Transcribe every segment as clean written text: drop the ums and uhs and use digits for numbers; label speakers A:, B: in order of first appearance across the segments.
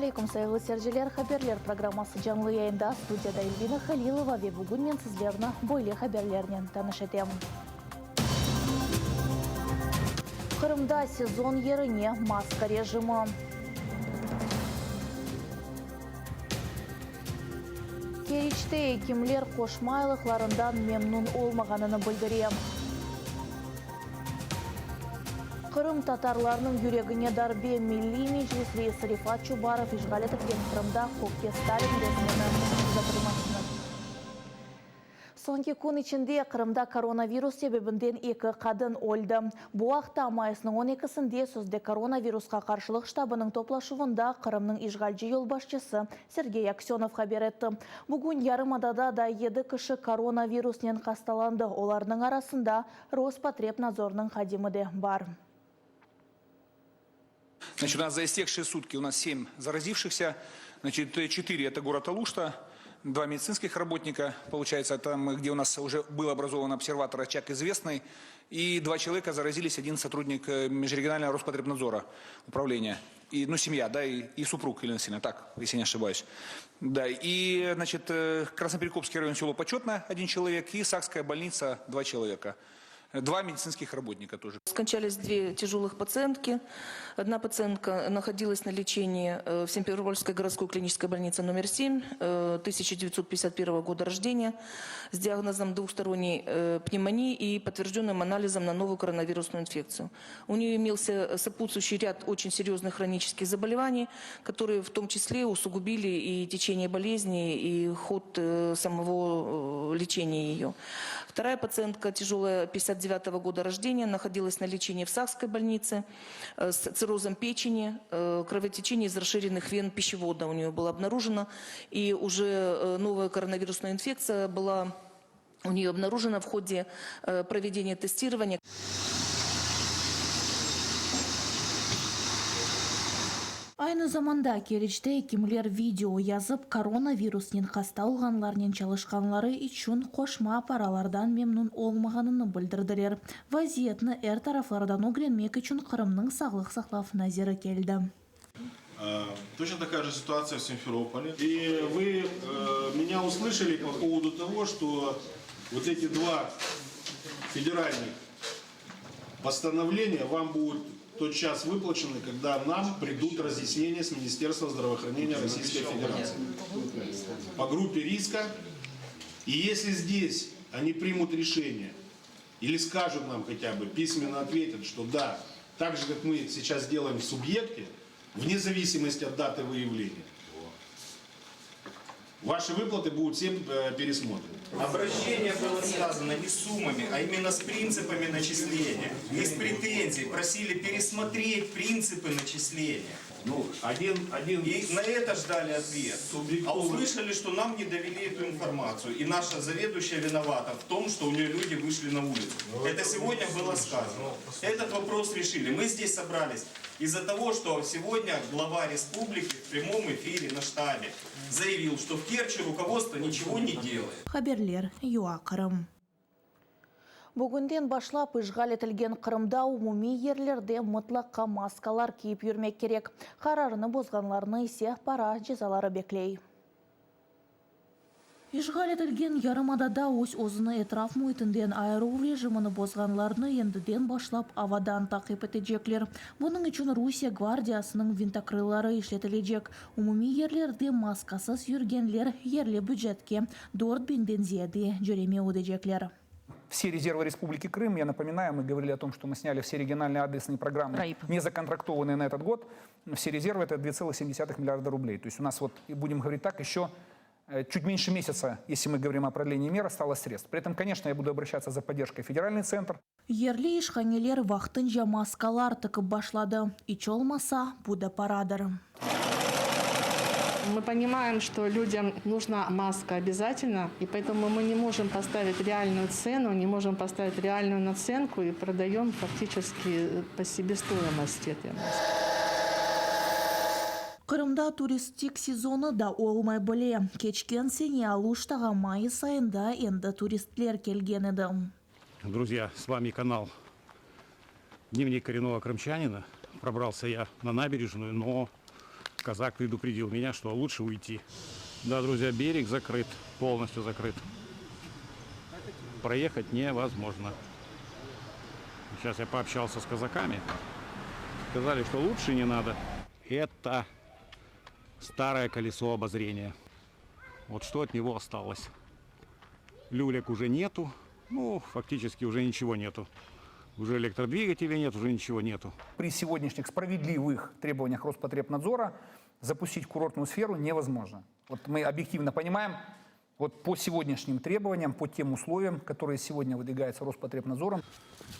A: Aleykum, sayğılı seyirciler! Haberler programması canlı yayında, studiyada Elvina Halilova ve bugün men sizlerni böyle haberlernen tanış etem. Qırımda sezon yerine maska rejimi. Keriçte ekimler qoşma aylıqlarından memnün olmağanını bildire. Qırım tatarlarınıñ yüregine darbe, Milliy Meclis reisi Refat Çubarov işğal etilgen Qırımda kökke Stalin resmini uzatılmasını. Soñki kün içinde Qırımda koronavirus sebebinden eki qadın öldi. Bu aqta mayısnıñ on ekisinde sözde koronavirusqa qarşılıq ştabınıñ toplaşuvında Qırımnıñ işğalci yolbaşçısı Sergey Aksönov haber etti. Bugün yarımadada da yedi kişi koronavirusnen hastalandı, olarnıñ arasında Rospotrebnadzornıñ hadimi de bar.
B: Значит, у нас за истекшие сутки у нас семь заразившихся. Значит, четыре это город Алушта, два медицинских работника, получается, там, где у нас уже был образован обсерватор очаг известный, и два человека заразились, один сотрудник э, межрегионального Роспотребнадзора управления, и, ну, семья, да, и, и супруг Елена Васильевна, так, если не ошибаюсь. Да, и, значит, э, Красноперекопский район, село Почетное, один человек, и Сакская больница, два человека. Два медицинских работника тоже.
C: Скончались две тяжелых пациентки. Одна пациентка находилась на лечении э, в Симферопольской городской клинической больнице номер 7, 1951 э, года рождения, с диагнозом двухсторонней э, пневмонии и подтвержденным анализом на новую коронавирусную инфекцию. У нее имелся сопутствующий ряд очень серьезных хронических заболеваний, которые в том числе усугубили и течение болезни, и ход самого лечения ее. Вторая пациентка, тяжелая, 59 -го года рождения, находилась на лечении в Сакской больнице э, с циррозом печени, э, кровотечение из расширенных вен пищевода у нее было обнаружено. И уже э, новая коронавирусная инфекция была у нее обнаружена в ходе проведения тестирования.
A: Aynı zamanda, Keriçte ekimler video yazıp, koronavirusnen hasta olğanlarnen çalışqanları içün qoşma paralardan memnün olmağanını bildirdiler. Vaziyetni er taraflardan ögrenmek içün Qırımnıñ sağlıq saqlav naziri keldi.
D: Точно такая же ситуация в Симферополе. И вы меня услышали по поводу того, что вот эти два федеральных постановления вам будут тот час выплачены, когда нам придут разъяснения с Министерства здравоохранения Российской Федерации. По группе риска. И если здесь они примут решение или скажут нам хотя бы, письменно ответят, что да, так же, как мы сейчас делаем в субъекте, вне зависимости от даты выявления, ваши выплаты будут все э, пересмотрены.
E: Обращение было связано не с суммами, а именно с принципами начисления. Не с претензией. Просили пересмотреть принципы начисления.
D: Ну, один, один...
E: И на это ждали ответ. А услышали, что нам не довели эту информацию. И наша заведующая виновата в том, что у нее люди вышли на улицу.
D: Ну,
E: Это сегодня было сказано. Этот вопрос решили. Мы здесь собрались из-за того, что сегодня глава республики в прямом эфире на штабе заявил, что в Керчи руководство ничего не делает.
A: Haberler, UA Qırım. Bugünden başlap işğal etilgen Qırımda umumiy yerlerde mıtlaqqa maskalar kiyip yürmek kerek. Qararnı bozğanlarnı ise para cezaları bekley. İşğal etilgen yarımadada öz-özüni etraf müitinden ayıruv rejimini bozğanlarnı endiden başlap avadan taqip etecekler. Bunıñ içün Rusiye gvardiyasınıñ vintokrılları işletilecek. Umumiy yerlerde maskasız yürgenler yerli bücetke dört biñden ziyade cöreme ödecekler.
B: Все резервы Республики Крым, я напоминаю, мы говорили о том, что мы сняли все региональные адресные программы,
F: Раипов.
B: не законтрактованные на этот год. Все резервы это 2,7 миллиарда рублей. То есть у нас вот, и будем говорить так, еще э, чуть меньше месяца, если мы говорим о продлении мер, осталось средств. При этом, конечно, я буду обращаться за поддержкой в федеральный центр.
A: Yerli işhaneler vaqtınca maskalar tikip başladı, iç olmasa, bu da paradır.
G: Мы понимаем, что людям нужна маска обязательно, и поэтому мы не можем поставить реальную цену, не можем поставить реальную наценку и продаем фактически по себестоимости этой маски.
A: Qırımda turistik sezonı da olmay bile. Keçken sene Aluştağa mayıs ayında endi turistler kelgen edi.
H: Друзья, с вами канал Дневник коренного крымчанина. Пробрался я на набережную, но... Казак предупредил меня, что лучше уйти. Да, друзья, берег закрыт, полностью закрыт. Проехать невозможно. Сейчас я пообщался с казаками. Сказали, что лучше не надо. Это старое колесо обозрения. Вот что от него осталось. Люлек уже нету. Ну, фактически уже ничего нету. Уже электродвигателей нет, уже ничего нету.
B: При сегодняшних справедливых требованиях Роспотребнадзора запустить курортную сферу невозможно. Вот мы объективно понимаем, вот по сегодняшним требованиям, по тем условиям, которые сегодня выдвигаются Роспотребнадзором,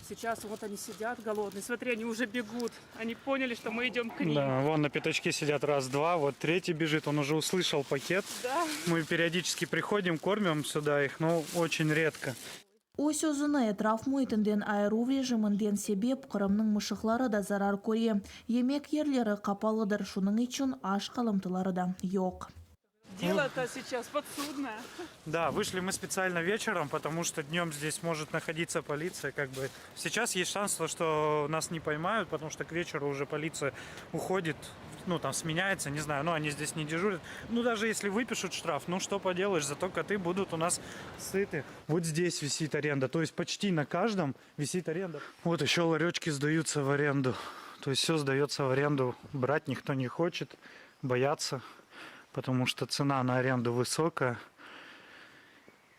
F: Сейчас вот они сидят голодные. Смотри, они уже бегут. Они поняли, что мы идем к ним.
I: Да, вон на пятачке сидят раз-два, вот третий бежит, он уже услышал пакет.
F: Да.
I: Мы периодически приходим, кормим сюда их, но очень редко.
A: Öz özüni etraf müitinden ayıruv rejiminden sebep Qırımnıñ mışıqları da zarar köre. Yemek yerleri qapalıdır, şunıñ içün aş qalımtıları da yoq.
F: Дело-то сейчас подсудное.
I: Да, вышли мы специально вечером, потому что днем здесь может находиться полиция. Как бы сейчас есть шанс, то, что нас не поймают, потому что к вечеру уже полиция уходит, ну там сменяется, не знаю, но они здесь не дежурят. Ну даже если выпишут штраф, ну что поделаешь, зато коты будут у нас сыты. Вот здесь висит аренда, то есть почти на каждом висит аренда. Вот еще ларечки сдаются в аренду, то есть все сдается в аренду, брать никто не хочет, боятся, потому что цена на аренду высокая.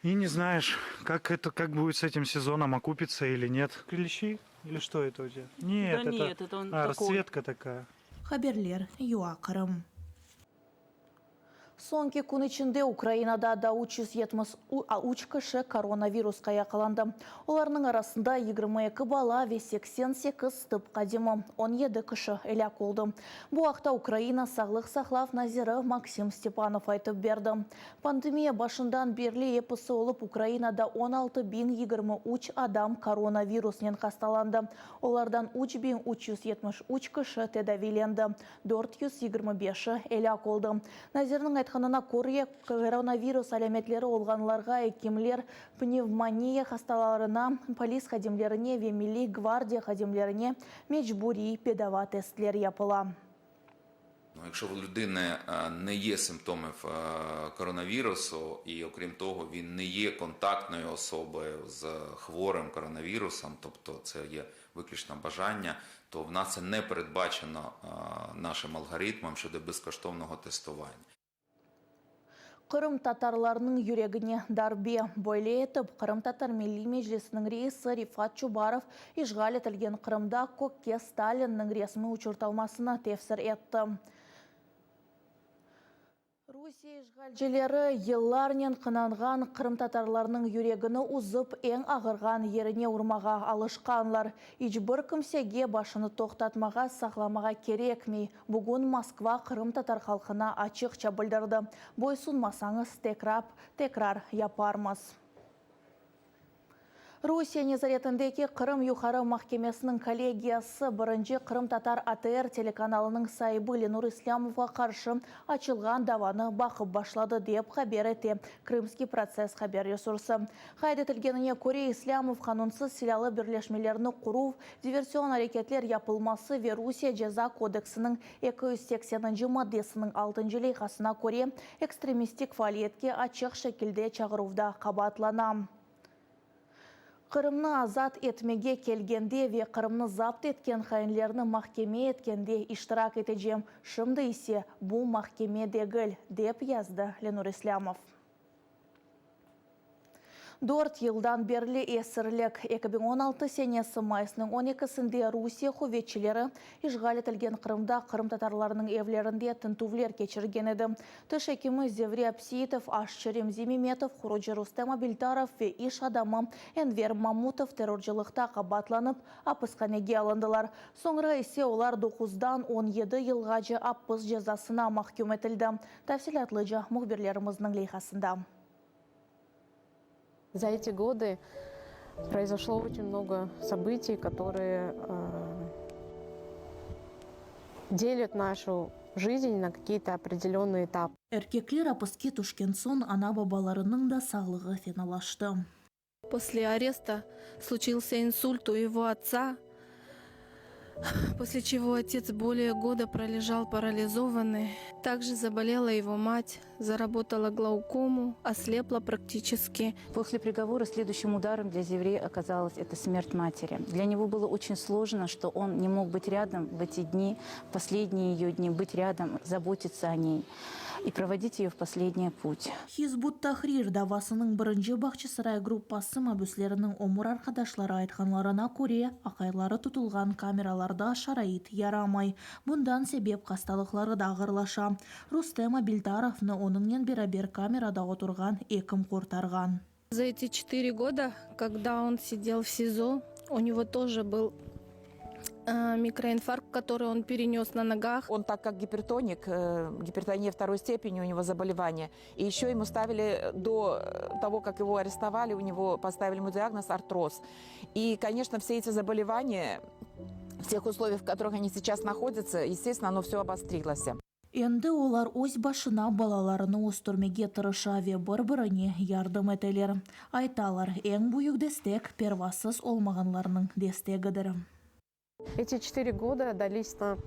I: И не знаешь, как это, как будет с этим сезоном, окупится или нет. Клещи? Или что это у тебя? Нет,
F: Да
I: это,
F: нет, это он
I: а,
F: такой.
I: расцветка такая.
A: Haberler, UA Qırım. Soñki kün içinde Ukrainada daa 373 kişi koronavirusqa yaqalandı. Olarnıñ arasında 22 bala ve 88 tıp hadimi, 17 kişi elâk oldı. Bu aqta Ukraina Sağlıq saqlav naziri Maksim Stepanov aytıp berdi. Pandemiya başından berli episi olıp Ukrainada 16 023 adam koronavirusnen hastalandı. Olardan 3373 kişi tedaviylendi, 425-i elâk oldı. Nazirniñ aytqanına köre, koronavirus alâmetleri olğanlarğa ekimler pnevmoniya hastalarına, polis hadimlerine ve Milliy gvardiya hadimlerine mecburiy bedava testler yapıla.
J: Ну, якщо в людини е, не є симптомів е, коронавірусу, і окрім того, він не є контактною особою з хворим коронавірусом, тобто це є виключно бажання, то в нас це не передбачено е, нашим алгоритмом щодо безкоштовного тестування.
A: Qırım tatarlarınıñ yüregine darbe. Böyle etip Qırımtatar Milliy Meclisiniñ reisi Refat Çubarov işğal etilgen Qırımda kökke Stalinniñ resmi uçurtılmasını tefsir etti. Rusiye işğalcileri yıllarnen qınanğan qırımtatarlarnıñ yüregini üzip eñ ağırğan yerine urmağa alışqanlar. İç bir kimsege başını toqtatmağa saqlamağa kerekmey. Bugün Moskva qırımtatar halqına açıqça bildirdi. Boysunmasañız tekrar, tekrar yaparmız. Rusiye nezaretindeki Qırım Yuqarı Mahkemesiniñ kollegiyası birinci Qırımtatar ATR telekanalınıñ saibi Lenur İslâmovğa qarşı açılğan davanı baqıp başladı dep haber ete Krımskiy protsess haber resursı. Qayd etilgenine köre İslâmov qanunsız silâlı birleşmelerni quruv, diversion areketler yapılması ve Rusiye Ceza kodeksiniñ 280 maddesiniñ 6 leyhasına köre ekstremistik faaliyetke açıq şekilde çağıruvda qabaatlana. Qırımnı azat etmege kelgende ve Qırımnı zapt etken hainlerni mahkeme etkende iştirak etecem. Şimdi ise bu mahkeme degil, dep yazdı Lenur İslâmov. 4 yıldan berli esirlik 2016 senesi mayısnıñ 12-sinde Rusiye quvetçileri işğal etilgen Qırımda Qırım tatarlarınıñ evlerinde tintüvler keçirgen edi. Tiş ekimi Zevri Abseitov, aşçı Remzi Memetov, qurucı Rustem Abiltarov ve iş adamı Enver Mamutov terrorcılıqta qabaatlanıp apishanege alındılar. Soñra ise olar 9-dan 17 yılğace apis cezasına mahküm etildi. Tafsilâtlıca mühbirlerimizniñ leyhasında.
K: За эти годы произошло очень много событий, которые э, делят нашу жизнь на какие-то определенные этапы.
A: Erkekler apiske tüşken soñ ana-babalarınıñ da sağlığı fenalaştı.
L: После ареста случился инсульт у его отца. После чего отец более года пролежал парализованный. Также заболела его мать, заработала глаукому, ослепла практически.
M: После приговора следующим ударом для Зеври оказалась эта смерть матери. Для него было очень сложно, что он не мог быть рядом в эти дни, последние ее дни, быть рядом, заботиться о ней и проводить ее в последний путь.
A: Hizb ut-Tahrir davasınıñ birinci Bağçasaray gruppası mabüsleriniñ ömür arqadaşları aytqanlarına köre, aqayları tutulğan kameralarda şarait yaramay, bundan sebep hastalıqları da ağırlaşa. Rustem Abiltarovnı onıñnen beraber kamerada oturğan ekim qurtarğan.
L: За эти четыре года, когда он сидел в СИЗО, у него тоже был э, микроинфаркт, который он перенес на ногах.
N: Он так как гипертоник, э, гипертония второй степени у него заболевание, и еще ему ставили до того, как его арестовали, у него поставили ему диагноз артроз. И, конечно, все эти заболевания в тех условиях, в которых они сейчас находятся, естественно, оно все обострилось.
A: Endi olar öz başına balalarını östürmege tırışa ve bir-birine yardım eteler. Aytalar, eñ büyük destek pervasız olmağanlarnıñ destegidir.
K: Эти четыре года дались нам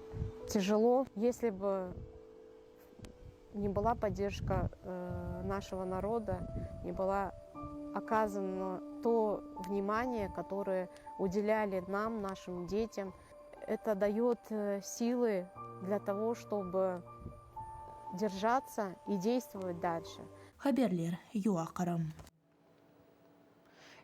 K: тяжело. Если бы не была поддержка э, нашего народа, не была оказано то внимание, которое уделяли нам, нашим детям, это дает э, силы для того, чтобы держаться и действовать дальше.
A: Haberler UA Qırım.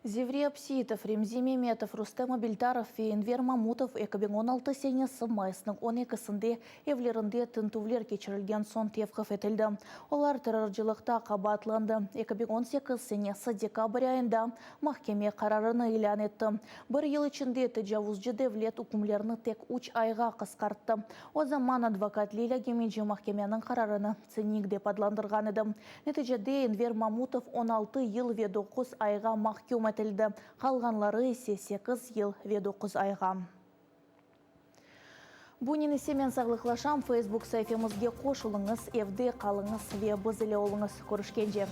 A: Zevri Abseitov, Remzi Memetov, Rustem Abiltarov ve Enver Mamutov 2016 senesi mayısnıñ 12-sinde evlerinde tintüvler keçirilgen soñ tevqif etildi. Olar terrorcılıqta qabaatlandı. 2018 senesi dekabr ayında mahkeme qararını ilân etti. Bir yıl içinde tecavuzcı devlet ükümlerini tek üç ayğa qısqarttı. O zaman advokat Lilâ Gemeci mahkemeniñ qararını tsinik dep adlandırğan edi. Neticede Enver Mamutov 16 yıl ve doquz ayğa mahküm etildi, qalğanları ise sekiz yıl ve doquz ayğa. Bunen ise men sağlıqlaşam, Facebook saifemizge qoşulıñız, evde qalıñız ve biz ile oluñız. Körüşkence!